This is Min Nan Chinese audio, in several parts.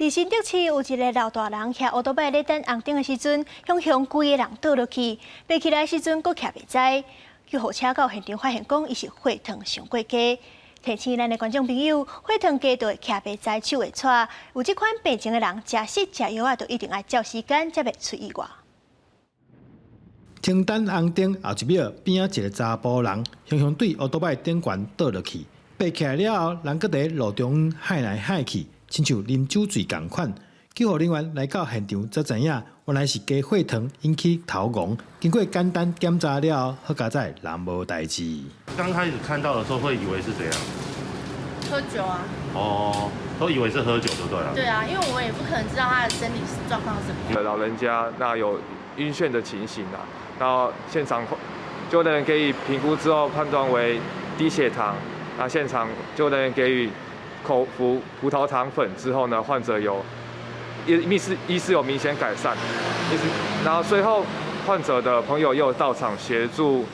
佇新竹市有一个老大人，騎歐多擺咧等紅燈的時陣，雄雄規个人倒落去，爬起來時陣閣徛袂知。救護車到現場發現講，伊是血糖傷過低。提醒咱的觀眾朋友，血糖低就會徛袂知，手會掣。有這款病情的人，食食食藥仔就一定愛照時間，才袂出意外。停等紅燈後一秒，邊仔一個查埔人，雄雄對歐多擺頂懸倒落去，爬起來了後，人閣佇路中央來來去，親像啉酒醉仝款。救護人員來到現場才知影，原來是低血糖引起頭戇。經過簡單檢查了後，好佳哉人無代誌。剛開始看到的時候，會以為是怎樣？喝酒啊。哦，都以為是喝酒就對了。對啊，因為我們也不可能知道他的身體狀況是怎麼樣。老人家那有暈眩的情形啊，然後現場救護人員給予評估之後，判斷為低血糖。那現場救護人員給予口服葡萄糖粉之後呢，患者有意識意識有明顯改善，意識，然後隨後患者的朋友又到場協助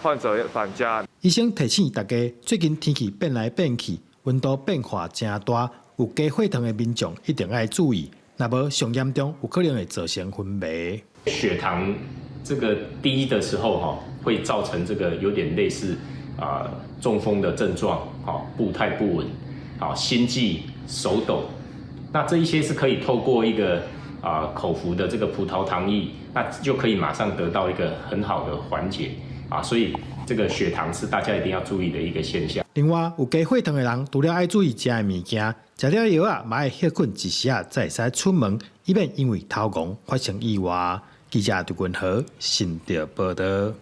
患者返家。醫生提醒大家，最近天氣變來變去，溫度變化誠大，有低血糖的民眾一定愛注意，若無上嚴重有可能會造成昏迷。血糖這個低的時候，哈，會造成這個有點類似啊中風的症狀，哈，步態不穩，啊，心悸、手抖。那這一些是可以透過一個啊口服的這個葡萄糖液，那就可以馬上得到一個很好的緩解啊，所以這個血糖是大家一定要注意的一個現象。另外，有低血糖的人，除了愛注意食的物件，食了藥仔嘛愛歇睏一時仔，才會使出門，以免因為頭戇發生意外。記者杜君和新竹報導。